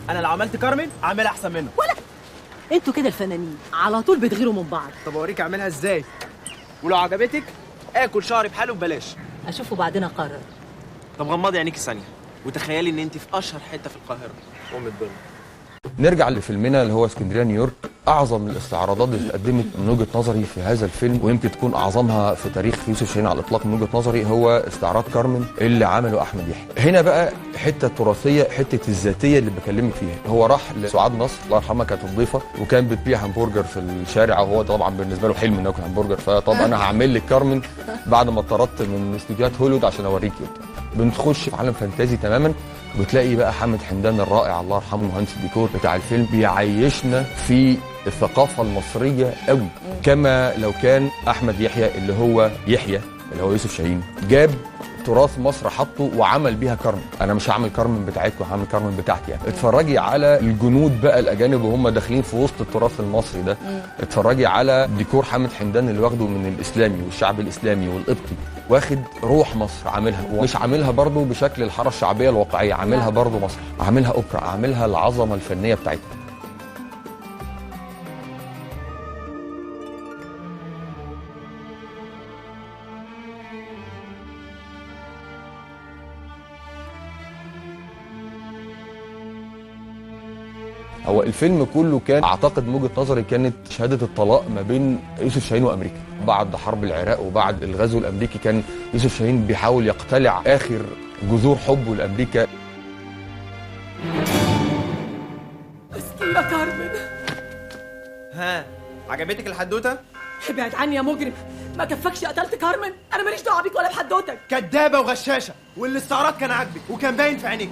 انا لو عملت كارمن اعملها احسن منه. ولا انتوا كده الفنانين على طول بتغيروا من بعض. طب اوريك اعملها ازاي، ولو عجبتك اكل شعري بحاله ببلاش. اشوفه بعدين اقرر. طب غمضي عينيكي ثانية وتخيلي ان انت في اشهر حتة في القاهرة. ام الدنيا. نرجع لفيلمنا اللي هو اسكندرية نيويورك. اعظم الاستعراضات اللي اتقدمت من وجهه نظري في هذا الفيلم، ويمكن تكون اعظمها في تاريخ يوسف شاهين على الاطلاق من وجهه نظري، هو استعراض كارمن اللي عمله احمد يحيى. هنا بقى حتة تراثيه، حتة الذاتية اللي بكلمك فيها. هو راح لسعاد نصر الله يرحمها، كانت الضيفه وكان بتبيع همبرجر في الشارع، وهو طبعا بالنسبة له حلم انه ياكل همبرجر، فطب انا هعمل لك كارمن بعد ما اتطردت من استوديوهات هوليوود عشان اوريكي. بنخش في عالم fantasy تماما، وتلاقي بقى حامد حمدان الرائع الله يرحمه مهندس الديكور بتاع الفيلم بيعيشنا في الثقافة المصرية قوي، كما لو كان احمد يحيى اللي هو يحيى اللي هو يوسف شاهين جاب تراث مصر حطه وعمل بيها كارمن. انا مش هعمل كارمن بتاعتكم، هعمل كارمن بتاعتي يعني. اتفرجي على الجنود بقى الاجانب وهم داخلين في وسط التراث المصري ده. اتفرجي على ديكور حامد حمدان اللي واخده من الاسلامي والشعب الاسلامي والقبطي، واخد روح مصر عاملها، ومش عاملها برضه بشكل الحارة الشعبية الواقعية، عاملها برضه مصر، عاملها اوبرا، عاملها العظمة الفنية بتاعتها. هو الفيلم كله كان اعتقد من وجهه نظري كانت شهادة الطلاق ما بين يوسف شاهين وامريكا بعد حرب العراق وبعد الغزو الامريكي. كان يوسف شاهين بيحاول يقتلع اخر جذور حبه لامريكا. مسكينه كارمن. ها عجبتك الحدوتة؟ ابعد عني يا مجرم، ما كفكش قتلت كارمن؟ انا ماليش دعوه بيك ولا بحدوتك. كدابه وغشاشه، والاستعراض كان عاجبك وكان باين في عينيك.